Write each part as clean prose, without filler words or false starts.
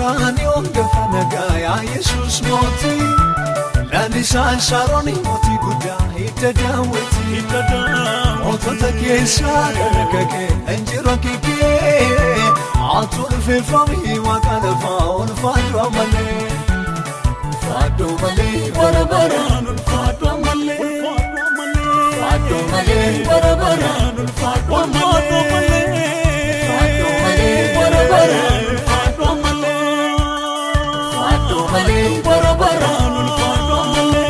Karaaniyoon gafa nagaa yaa Yesuus mootii. Lalisaan Saaroon mootii guddaa hidda daawwiti. Mootota keessaa kan akka kee injiru kee. Ati ulfeeffamii waaqa lafaa ulfaadhu malee. Ulfaadhu malee bara baraan ulfaadhu malee. Ulfaadhu malee bara baraan ulfaadhu malee. Ulfaadhu malee bara baraan ulfaadhu malee. Ulfaadhu malee bara baraan ulfaadhu malee.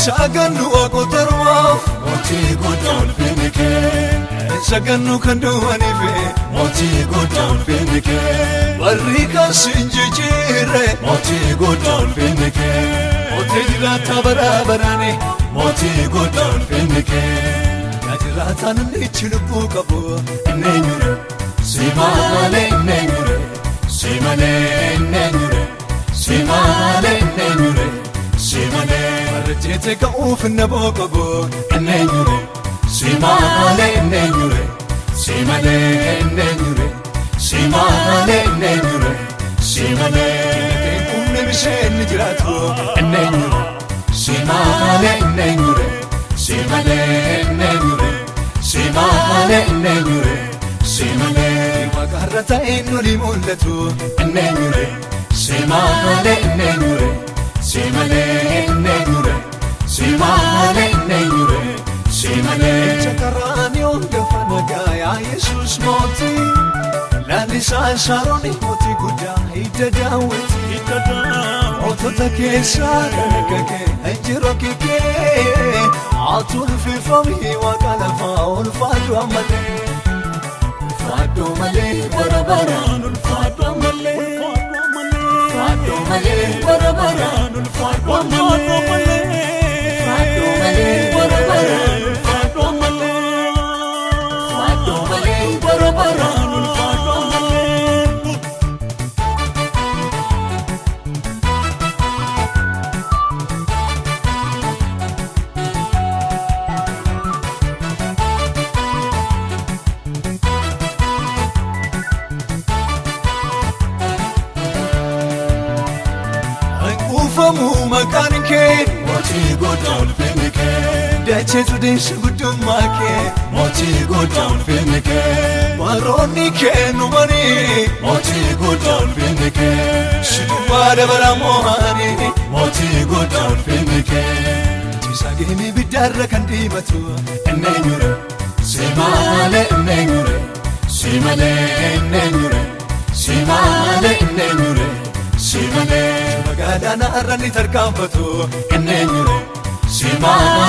Sagannu waaqota ormaaf mootii guddaa ulfinni kee. Sagannu kan du'aniif mootii guddaa ulfinni kee. Barri kan sin jijjiirre mootii guddaa ulfinni kee. Mootii jiraataa bara baraani mootii guddaa ulfinni kee. Yaa jiraataan inni lubbuu qabu inni eenyure si malee inni eenyure si malee inni eenyure si malee inni eenyure si malee. Barjeete ka'uuf na booqabu inni eenyure si malee inni eenyure si malee inni eenyure si malee inni eenyure si malee. Dinagdeen humna bisheen ni jiraatu inni eenyure si malee inni eenyure si malee inni eenyure si malee inni eenyure si malee. Waaqarra ta'een noli mul'atu inni eenyure si malee inni eenyure. Si malee inni eenyure si malee inni eenyure si malee. Karaaniyoon gafa nagaa yaa Yesuus mootii. Lalisaan Saaroon mootii guddaa hidda daawwiti. Mootota keessaa kan akka kee injiru kee. Ati ulfeeffamii waaqa lafaa ulfaadhu malee. Ulfaadhu malee bara baraan ulfaadhu malee. Ulfaadhu malee bara baraan ulfaadhu malee. Ulfaadhu malee bara baraan ulfaadhu malee. Ulfaadhu malee bara baraan ulfaadhu malee. Kuufamu maqaan kee mootii guddaa ulfinni kee. Dacheetu deessu guddummaa kee mootii guddaa ulfinni kee. Baroonni kee numanii mootii guddaa ulfinni kee. Si duwwaa dabara moo'anii mootii guddaa ulfinni kee. Ciisa geemii biddaarra kan diimatu inni eenyure si malee inni eenyure si malee inni eenyure si malee inni eenyure si malee. Magaalaan har'a ni tarkaanfatu inni eenyure si malee.